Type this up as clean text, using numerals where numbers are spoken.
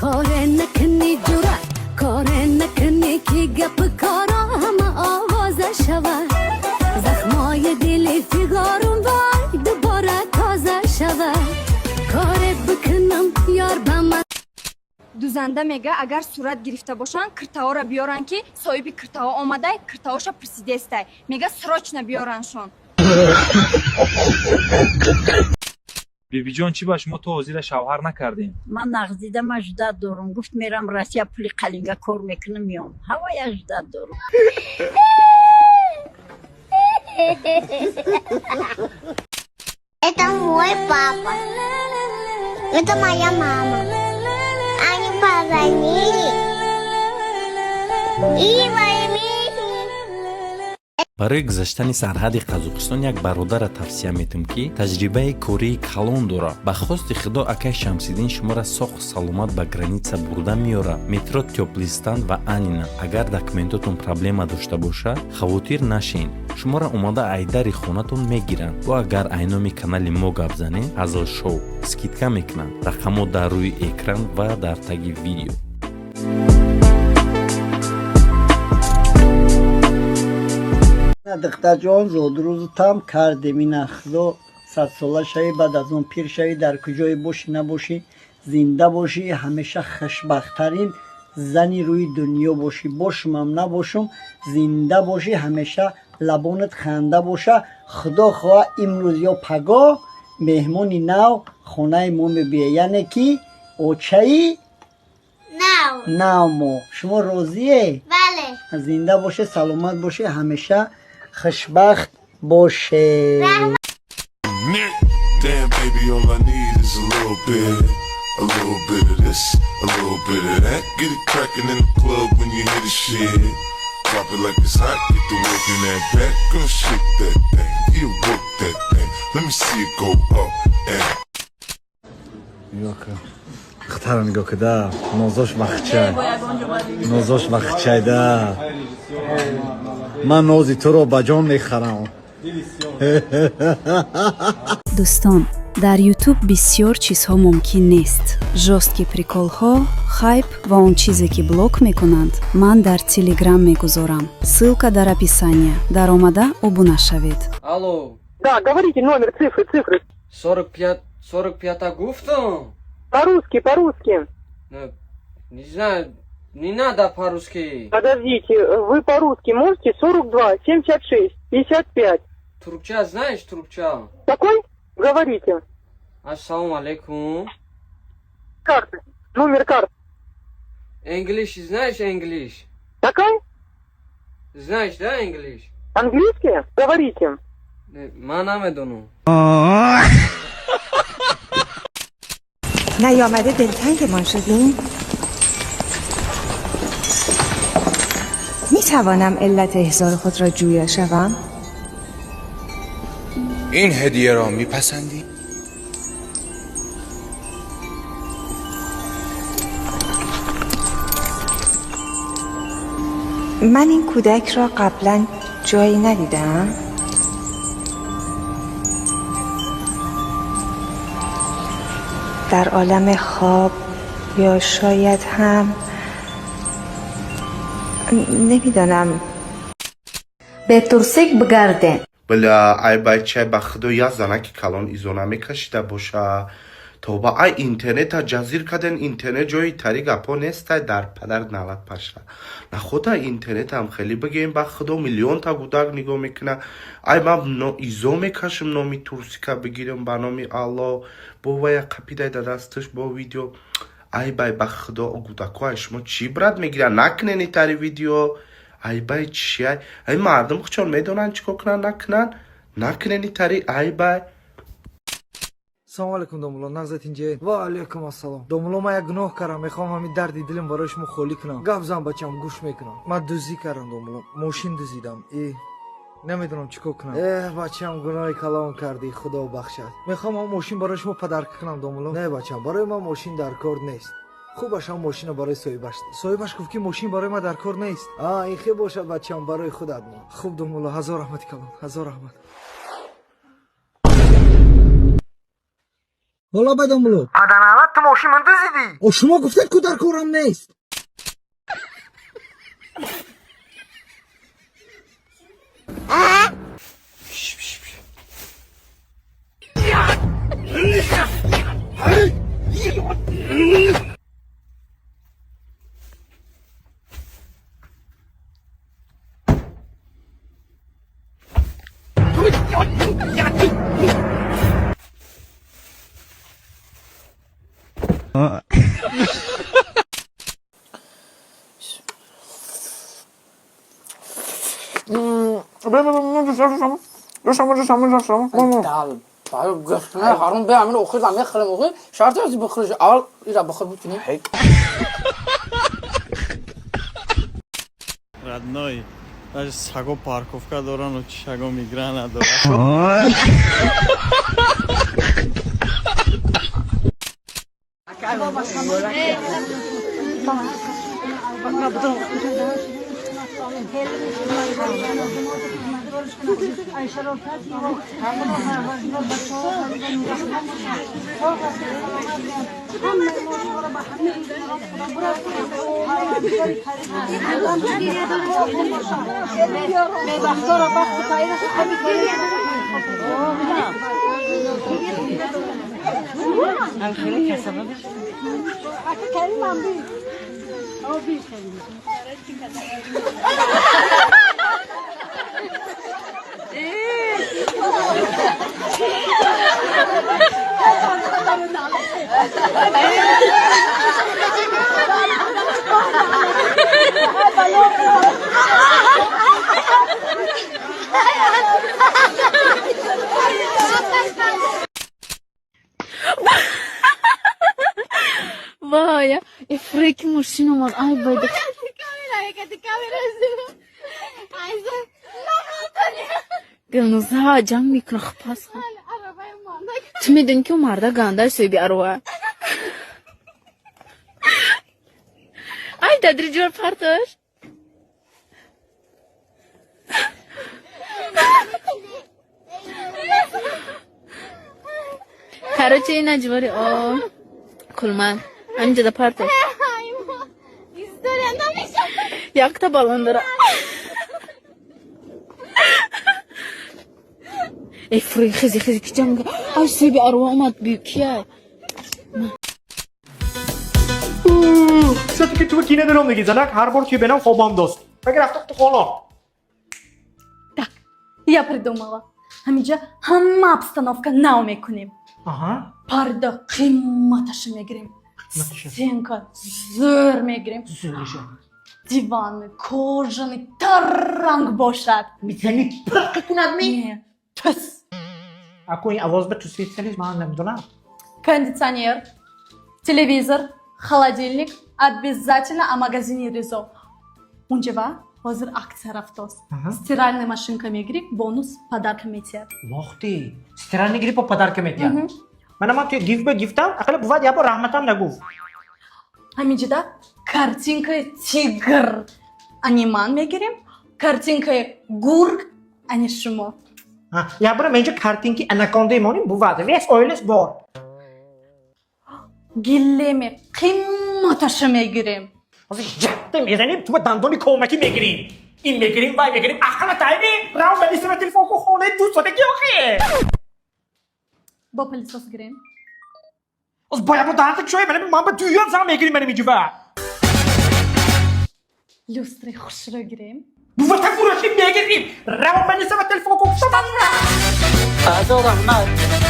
Коре накунӣ, ҷура, коре накунӣ, ки гапи коро ҳама овоза шавад. Захмои дили фиғорум, вой, дубора тоза шавад. Коре бикунам, ёр ба ман. Дузанда мега, агар сурат гирифта бошанд, киртаҳоро биёранд, ки соҳиби киртаҳо омадай, киртаҳоша присидестай. Мега, срочно биёраншон. Бибиҷон, чӣ ба шумо то ҳозира шавҳар накардем? Ман нағз дидам, аждат дорум. Гуфт, мерам Россия, пули қалинга кор мекунам, меом. Ҳавай аждат дорум. Это мой папа. Это моя мама. Они позвонили. И вместе. Барои гузаштани сарҳади Қазоқистон як бародара тавсия метум, ки таҷрибаи кории калон дорад. Ба хости Худо, акай Шамсиддин шуморо соғ саломат ба граница бурда меорад. Метро Тёплистан ва Анина. Агар документотон проблема дошта бошад, хавотир нашен, шуморо омада айдари хонатон мегиранд. Бо агар айноми канали мо гап занед, Ҳазл Шоу, скидка мекунанд. Рақамҳо дар рӯи экран ва дар таги видео. Духтарҷон, зодрӯзтам кардем. Ина, Худо садсола шавӣ, баъд аз он пир шавӣ, дар куҷое бошӣ набошӣ, зинда бошӣ, ҳамеша хушбахттарин зани рӯи дунё бошӣ. Бошумам, набошум, зинда бошӣ, ҳамеша лабонат ханда боша. Худо хоҳа, имрӯз ё пагоҳ меҳмони нав хонаи мо мебиёяд, яъне ки очаи Нав. Нав мо. Шумо розие? Бале. Зинда боше, саломат боше, ҳамеша хушбахт боше. Damn, baby, all I need is a little bit. A little bit of this, a little bit of that. Get it crackin' in the club when you hear the shit. Drop it like it's hot, get the work in that back. Girl, shake that thing, yeah, work that thing. Let me see it go up and Нигоҳ кун, духтара, нигоҳ куда, нозош вахчай, нозош вахчайда. Ман нози туро ба ҷон мехарам. Дӯстон, дар Ютуб бисёр чизҳо мумкин нест: жёсткий приколҳо, хайп ва он чизе, ки блок мекунанд, ман дар Телеграм мегузорам. Ссылка дар описания. Даромада обуна шавед. Алло. Да, говорите номер, цифры, цифры. 45, 45 гуфтам. По-русски, по-русски. Не знаю, не надо по-русски. Подождите, вы по-русски можете? 42, 76, 55. Туркча знаешь, туркча? Какой? Говорите. Ассалому алейкум. Карты. Номер карты. English знаешь, English? Какой? Знаешь, да, English? Английский? Говорите. Ман намедонам. نیامده دلتنگمان شدیم. می توانم علت احضار خود را جویا شوم؟ این هدیه را میپسندی؟ من این کودک را قبلا جایی ندیدم. در عالم خواب یا شاید هم نمیدانم. Бе турсик бигардем. Бля, ай бачай, ба Худо, як занаки калон изо намекашида боша. Тоба, ай интернета ҷазир карден. Интернет ҷои тари гапҳо нестай, дар падар налат паша. Находа интернетам хеле бигем, ба Худо, миллионта гудак нигоҳ мекуна. Ай, ман изо мекашам, номи турсика бигирам, ба номи Алло. Бо вая қапидай да дасташ бо видео. Ай бай, ба Худо, гудако ай шумо чӣ брат мегиранд? Накунени тари видео. Ай бай, чиай? Ай, мардум хучон медонанд чӣ кор кунанд, накунанд. Накунени тари, ай бай. Салому алейкум, домулло, нағзат инҷе? Ва алейкум ассалом, домулло. Ман як гуноҳ кардам, мехоҳам ҳамин дарди дилам барои шумо холӣ кунам. Гап зан, бачам, гӯш мекунам. Ман дуздӣ кардам, домулло, мошин дуздидам и намедонам чӣ кор кунам. Э, бачам, гуноҳи калон кардӣ, Худо бахшад. Мехоҳам ҳам мошин барои шумо подарка кунам, домулло. Не, бачам, барои ман мошин дар кор нест. Хубаш ҳам мошина барои соҳибаш. Соҳибаш гуфт, ки мошин барои ман дар кор нест. А, ин хел бошад, бачам, барои худат мон. Хуб, домулло, ҳазор раҳмати калон, ҳазор раҳмат. Ҳола ба домулло. Паданалат, ту мошин ман дузидӣ. О, шумо гуфтед, ку дар корам нест. Родной, даже саго парковка доран, чишаго мигра надорад. Вая, ифрики мошин омад. Ай байда. Гулноза ҷанг мекуна, хпас. Ту медонӣ, ки марда ганда соҳиби арва. Ай дадри ҷор партош. Короче, ина ҷвори о кулман. Анҷада партош. Якта балон дора. Эй, фури, хези, хези, ки ҷанг. Ай, соҳиби арва омад, бию кия? Все-таки ту кине дором диги занак ҳар бор ки бенам хобам дост. Магар рафтам ту хона. Так, я придумала. Ҳаминҷа ҳама обстановка нав мекунем. Аҳа. Парда қимматаша мегирем. Стенка зӯр мегирем. Зӯриша. Диваны кожаный таранг бошад. Мизани пирқи кунад ми? Не, түс. Ако ин овоз ба тусвитса нест, ман намедонам. Кондиционер, телевизор, холодильник обязательно о магазине Ризо. Унҷава ҳозир акция рафтост. Стиральная машинка мегирӣ, бонус подарка метиҳад. Вохти, стиральный гири по подарка метиҳад. Мана ман гифт ба гифтам, ақала бувад як бор раҳматам нагуфт. Ҳаминҷода картинкаи тигр ани ман мегирем, картинкаи гург ани шумо. Як бора менҷо картинки анаконда монем, бувад. Вес оилас бор. Гилеми қимматаша мегирем. Ҳозир якта мезанем, ту ба дандони комакӣ мегирем. Ин мегирем, вай мегирем, ақала тайми, рав балисама телефон ку хонаи дусодагӣ охе. Бо пылесос гирем. Оз бояд бо даҳанта кушои, мана ман ба дуюм зан мегирем мана миҷува. Люстраи хушро гирем. Бува та гураши мегирем. Рав балисама телефон ку. Азо раҳмат.